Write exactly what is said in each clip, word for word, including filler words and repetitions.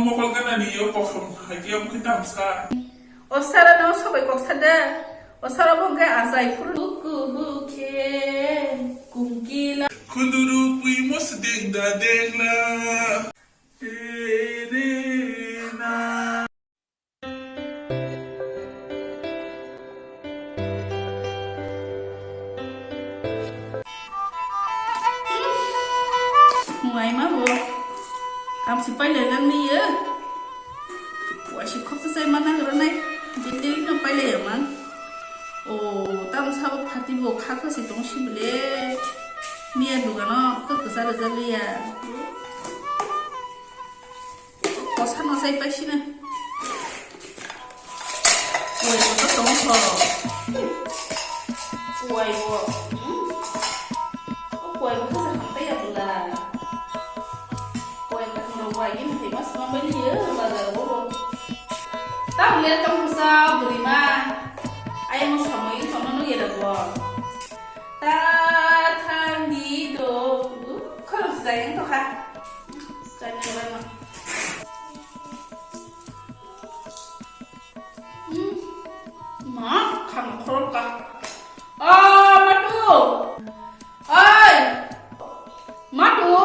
Mokol ganani o kosom hai khe omo khe tamsa. O sara no sobai kok sa de. O sara bo hwnkhe achai phuru. Kuku khe kungkila. Khunduru pui mos deng da deng la. Tere na. Muaima bo. Kamsi pailai langni ye. Waisi khoksa chai mana granai. Jindeli no pailai ya man. O, tam sabo phati bo khakha si tong si bile. Miya dugano kok kesa rejali ya. Kosa no sai paisina. Kuwai bo to tong tho. Kuwai bo. Hmm? O kuwai bo kasa hamtai ya bula. Kuwai kathang rok bai gini thai mas ma bai ni ye bazar bo. Ta bule tong sa buri ma. Ai mo samoi tong no ye da bo. Ta thang di do. Khorok jai ang to kha. Chai nai bai ma. Hmm. Ma, kham khorok ka. O, Matu. Oi. Matu.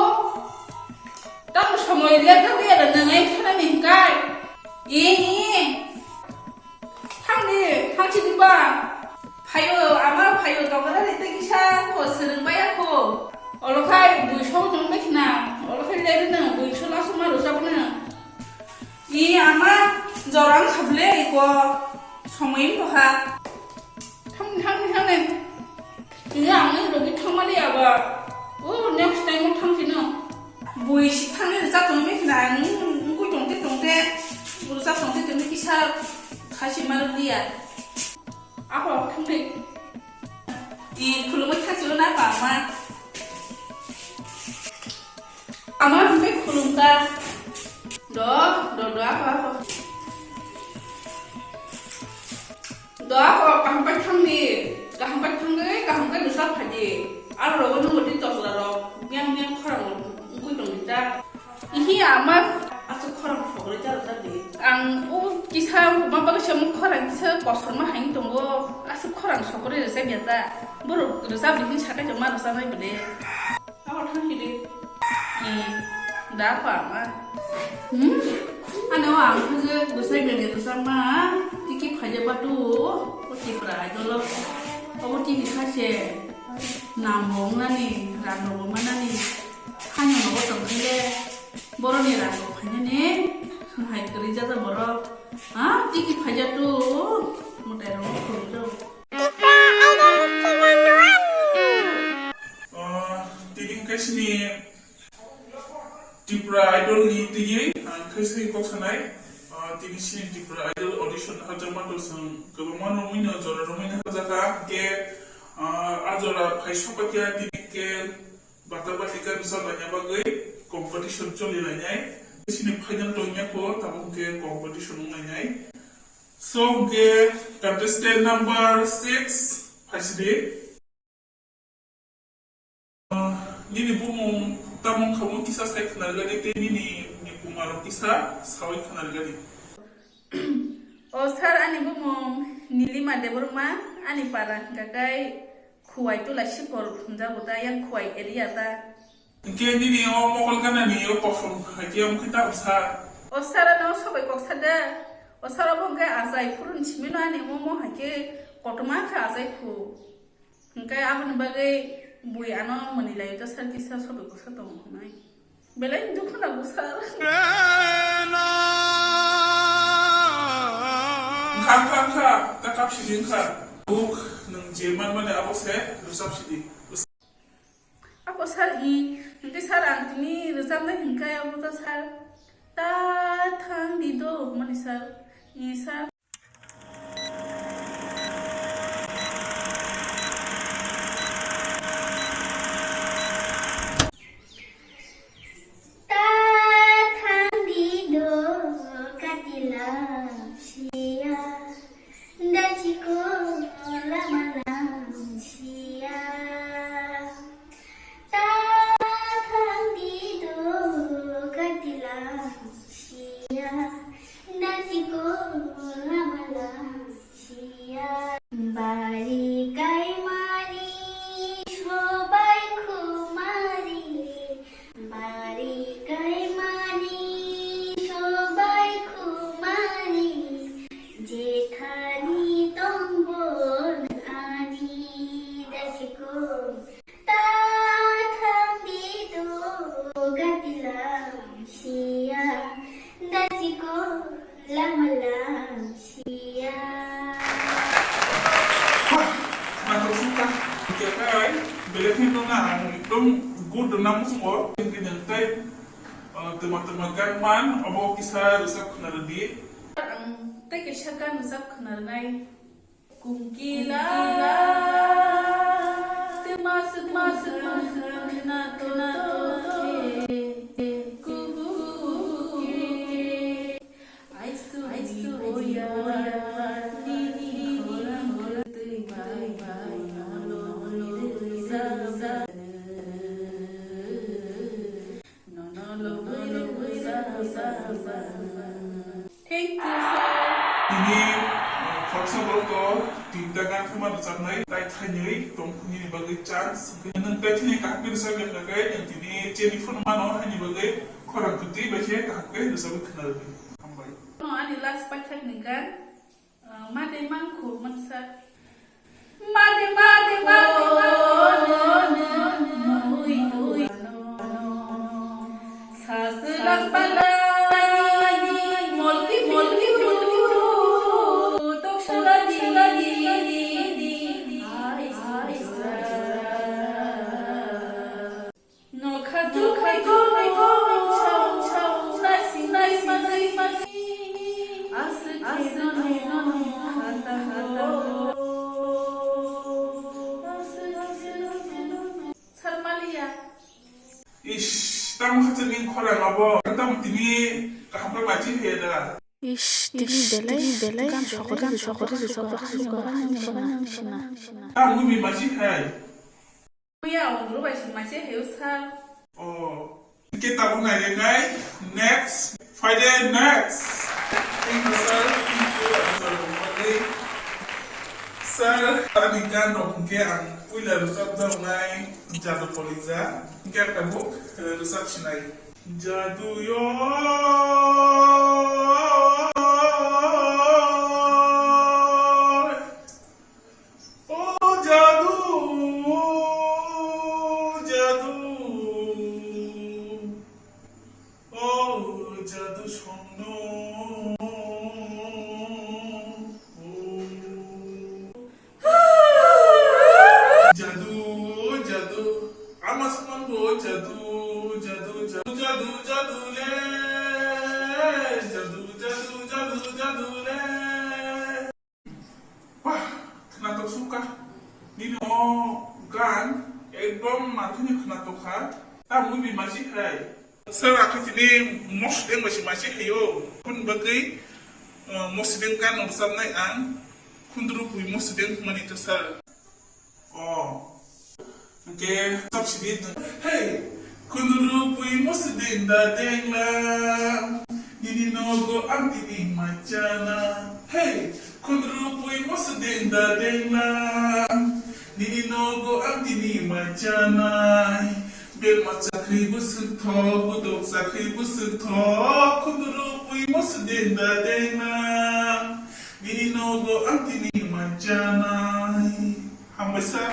Tamo somoi le thang ya da nang ai thana ni kai. I, i. Thangdi, thangsi diba? Phaio, ama phaio, tongmani tei kisa kho swrwng baya kho. Olo khai bui song tong bai khna, olo khai leri nang bui song aswk ma rwchapna. I ama jorang khablai ko somoi wng tokha. Thang, thang, thang, thang. Tini ang nini logi thangmani aba. O next time o thangphino. Bui si thangni rwchap tongwi khna ang wngwi tongte tongte rwchap tongte tongte kisa khasi ma rwliya. Ako thangni. I khulumwi thangsi o na pa ma. Ama hwnwi khulumkha. Do, do, do, ako, ako. Do, ako, kaham pai thangdi. Kaham pai thangdi, kaham khe bwsa phaidi. Aro rogo nungbo di tosla rok. Miyang, miyang khorang wngkui tongdi ta. Ihi ama aswk khorang sokroi ta rwjak di. Ang o kisa ma bagwi se omo khorang kisa kosom ma haino tongo. Aswk khorang sokroi rwjak ya ta. Borok rwjak di hin sakai tongma rwjak nai bwle. Abo thang sidi. Eh, da pa ma. Hmm? Ano ang khe bwsai bele bwsa ma. Tiki phaja batu. O Tipra Idol o. Obo tini kha se. Nam bo wngnani, ram bo manani. Hanya nogo tong khe le. Boroni ram bo phainani. Hai kwrwi jaja borok. Ha? Tiki phaja tu. Mutai rok khulumjao. Ah, tini hwnkhe sini Tripura Idol ni twi ang khe sai kok sanai. Ah, tini sini Tripura Idol audition hajama to sang kwbangma romwi no jora romwi no hajaka ke, ah, a jora phai sokpakya tini ke bata batika rwchap laina bagwi competition choli lainai. Sini final to nya kho tamo ke competition wng lainai. So ke contestant number six phaisidi. Nini bumung tamo wngkha bo kisa sai khwnarwgani tei nini ni buma rok kisa saui khwnarwgani. O sir, ani bumung Nilima Debbarma, ani para hwnkha khe Khuwai Tula Sikol hwnjago ta, yang Khuwai area ta. Hwnkhe nini o mokol ganani o kosom hai khe omo khe tamo sa? O sir, ano sobai kok sa de. O sir, obo hwnkhe achai phuru ni simi no ani omo hai khe kotorma khe achai phu. Hwnkhe aboni bagwi bui ano mwnwi laio ta sir kisa sobai kok sa tongo hwnwi. Belai dukhu nango sir. Wngkha, wngkha, wngkha, ta kap sidi wngkha. Buk, nwng je manmani abo se rwchap sidi. Abo sir, i, hwnkhe sir ang tini rwchapnai hwnkhe abo ta sir. Ta thang di do, mani sir. I sir. Ta thang di do katilam sia, da chiko lama lam sia. Ta thang di do katilam sia. Belai kheno nang ang ekdom good rwna muchungo. Tei, ah, twma twma gan man, obo kisa rwchap khna rwdi. Ang tei kaisa gan rwchap khna rwnai. Kungkila, tei masuk masuk masuk khna to to khe. Kuhu kuhu khe. Aisu aisu boya, nini khorang twi bai bai, nolo nolo twi sa sa. Thank you, sir. Tini, uh, khoroksa borok to tinta gan khama rwchapnai, tai thainwi tongphuru nini bagwi chance. Nwng tai thini kaham khe rwchap ya khe, nwng tini chini phone mano, haini bagwi khorang kwtwi bai khe kaham khe rwchapwi khna rwdi. Hambai. No, ani last paithak ni gan. Ah, made mangkho mansa. Made, made, made, mangkho. Sasla palani, molki, molki, toksalani, ai, ai, ai. Nokha chukmai chukmai chukmai chau chau nasi nasi nasi nasi. Aswk khe nono khatango. Aswk khe nono. Sar maliya. Ish, tamo khacha ning khorang abo. Tamo tini kaham khe machi he da. Ish, tini belai, tini belai gan sokori, sokori, sokori, sokori, sokori, sokori. Tamo mi machi hai. Kuya, ang guru bai sing machi hayo sir. Oh. Ke tabuk nai nai. Next. Friday next. Thank you, sir. Thank you. Ang sir, ang pagwi. Sir, ani gan rok hwnkhe ang puila rwchap jawnai Jadu Polija. Hwnkhe ang tabuk, eh, rwchap sinai. Jadu yo. O jadu, o jadu, o jadu songno. Jadu, jadu, ama songno jadu, jadu, jadu, jadu, jadu le, jadu, jadu, jadu, jadu le. Wah, khwnatok sukha. Nini o gan ekdom mathini khwnatok kha. Ta movie machi hai. Sir, akhe tini mosdeng bai se machi hayo. Khun bagwi, uh, mosdeng gan rwchapnai ang. Khundru pui mosdeng mani to sir. Oh. Hwnkhe, topsidi, hey, khundru pui mosdeng da dengla, nini nogo ang tini machana. Hey, khundru pui mosdeng da dengla, nini nogo ang tini machana. Bel macha khwi bwswk thok, budok cha khwi bwswk thok, khundru pui mosdeng da dengla, nini nogo ang tini machana. Hambai sir.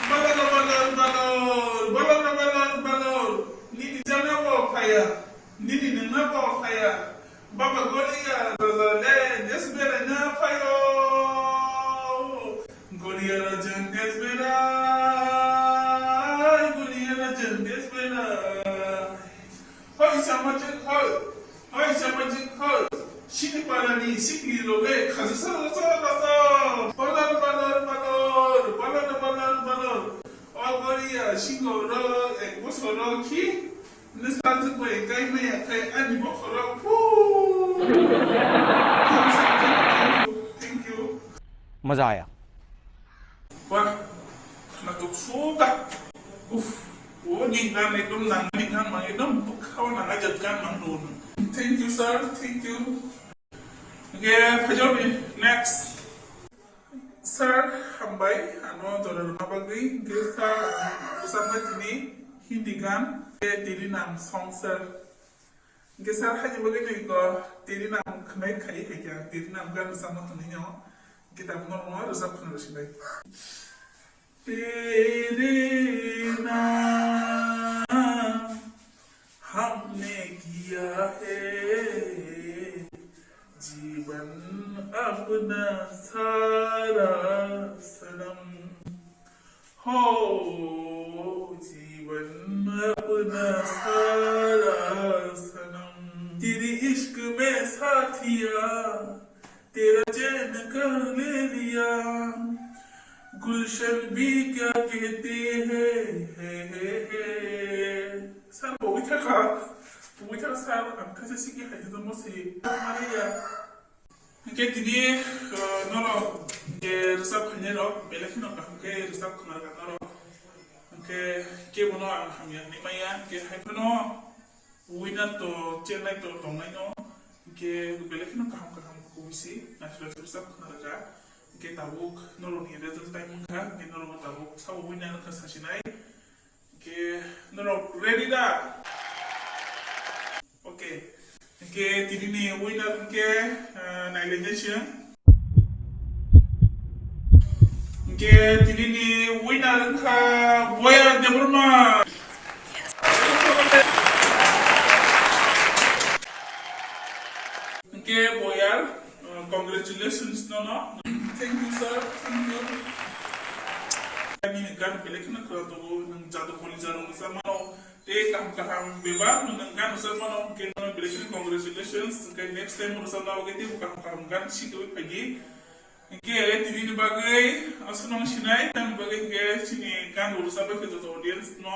Balor, balor, balor, balor, balor, balor. Nini jana bo phaya, nini nungna bo phaya. Baba Goriya raja le des beraina phayo. Goriya raja des berai, Goriya raja des berai. Hoi samajik hoi, hoi samajik hoi. Sini parani sikli loge khaja salo salo salo. Balor, balor, balor, balor, balor, balor. O Goriya singo ro ek bosoro khi. Nisa jik bai kai maya kai ani bokhoro phu. Thank you, thank you, thank you. Maza aya. Wah, khwnatok sukha. Uff, o ni gan ekdom nang, ni gan mang ekdom bwkhao nang, ajat gan mang do. Thank you, sir. Thank you. Okay, phajol ni next. Sir, hambai, ano jora rwna bagwi. Hwnkhe sir, ang bwsaknai tini Hindi gan, Teri Naam song, sir. Hwnkhe sir, haini bagwi nini ko Teri Naam khwnai khai hai khe, Teri Naam gan rwchapna thangwi no. Hwnkhe tabukno rwchap khwna rwsinai. तेरे नाम हमने किया है जीवन अपना सारा सनम हो, जीवन अपना सारा सनम। तेरी इश्क में साथिया, तेरा चैन कर ले लिया, गुलशन भी क्या कहते हैं, हे, हे, हे। Sir, bo withaka, bo withaka sir, ang kaisa siki hai jado mo se, mare ya. Hingke tini, eh, norok, hingke rwchap khainai rok, belai kheno kaham khe rwchap khna rwkha norok. Hingke kebo no ang hamya hinwi maya, hingke hai phano winner to chenai to tongnai no, hingke belai kheno kaham kaham kubui se, naisik naisik rwchap khna rwkha. Hingke tabuk norok ni result time wngkha, hingke norok tabuk sabo winner wngkha sasinai. Hingke norok ready da? Okay. Hingke tini ni winner hingke, ah, nailainai se. Hingke tini ni winner wngkha Boyar Debbarma. Hingke Boyar, uh, congratulations nono. Thank you, sir. Thank you. Nini gan belai kheno khwra tongo, nwng jado koli jaro rwchapmano, tei kaham kaham bebak nwng gan rwchapmano, hingke nono belai kheno congratulations. Hingke next time rwchapna bagwi teibo kaham kaham gan sikwi phaidi. Hingke tini ni bagwi aswk nang sinai, tamni bagwi hingke chini gan rwchapna khe joto audience no.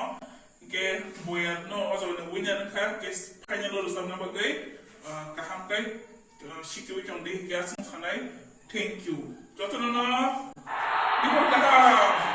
Hingke Boyar no o jaga ni winner wngkha, hingke final o rwchapna bagwi, ah, kaham khe, ah, sikirwi tong di, hingke aswk sanai, thank you. Jotono no, bihor kaham.